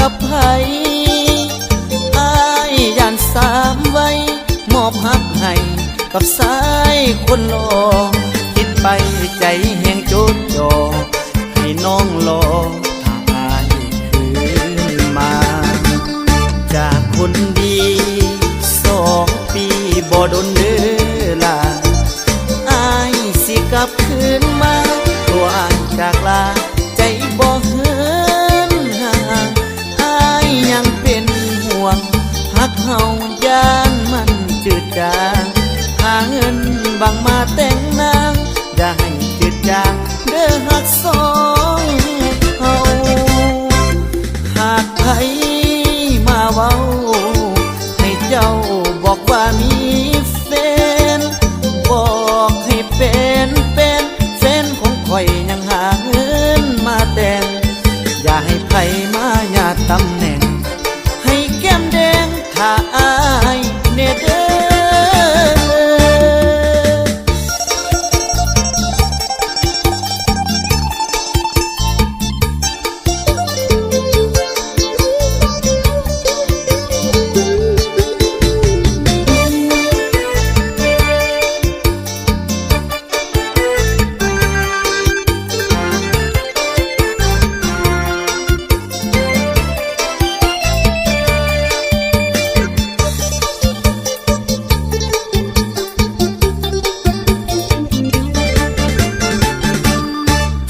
ອະໄພ ອ້າຍຢ້ານສາມໄວ ມອບຮັກໃຫ້ກັບຊາຍຄົນຫຼໍ່ ຄິດໄປໃຈແຮງຈົດຈ່ອ ໃຫ້ນ້ອງລໍຖ້າອ້າຍຄືນມາ. ຈາກຄົນດີສອງປີບໍ່ດົນເດີຫຼ້າ ອ້າຍຊິກັບຄືນມາ ຕົວອ້າຍຈາກລາ ໃຈບໍ່ເຫີນຫ່າງ ອ້າຍຍັງເປັນຫ່ວງ ຮັກເຮົາຢ້ານມັນຈືດຈາງ ຫາເງິນຫວັງມາແຕ່ງນາງ ຢ່າໃຫ້ຈືດຈາງເດີຮັກສອງເຮົາ. ຫາກໃຜມາເວົ້າໃຫ້ເຈົ້າບອກວ່າມີແຟນ ບອກໃຫ້ແຟນ ແຟນ ແຟນຂອງຂ້ອຍຍັງຫາເງິນມາແຕ່ງ ຢ່າໃຫ້ໃຜມາຍາດຕຳແໜ່ງ ໃຫ້ແກ້ມແດງຖ້າອ້າຍແດ່ເດີ.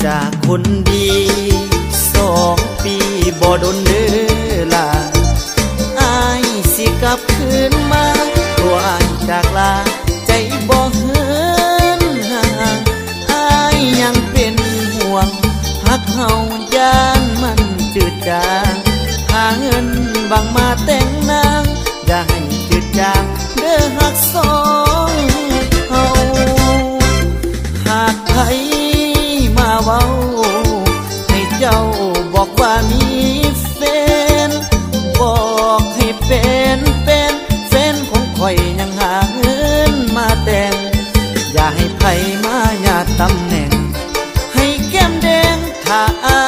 ຈາກຄົນດີສອງປີບໍ່ດົນເດີຫຼ້າ ອ້າຍຊິກັບຄືນມາ ຕົວອ້າຍຈາກລາ ໃຈບໍ່ເຫີນຫ່າງ ອ້າຍຍັງເປັນຫ່ວງ ຮັກເຮົາຢ້ານມັນຈືດຈາງ ຫາເງິນຫວັງມາແຕ່ງນາງ ຢ່າໃຫ້ຈືດຈາງເດີຮັກສອງເຮົາ. ຫາກໃຜມາເວົ້າໃຫ້ເຈົ້າບອກວ່າມີແຟນ ບອກໃຫ້ແຟນ ແຟນ ແຟນຂອງຂ້ອຍຍັງຫາເງິນມາແຕ່ງ ຢ່າໃຫ້ໃຜມາຍາດຕຳແໜ່ງ ໃຫ້ແກ້ມແດງຖ້າອ້າ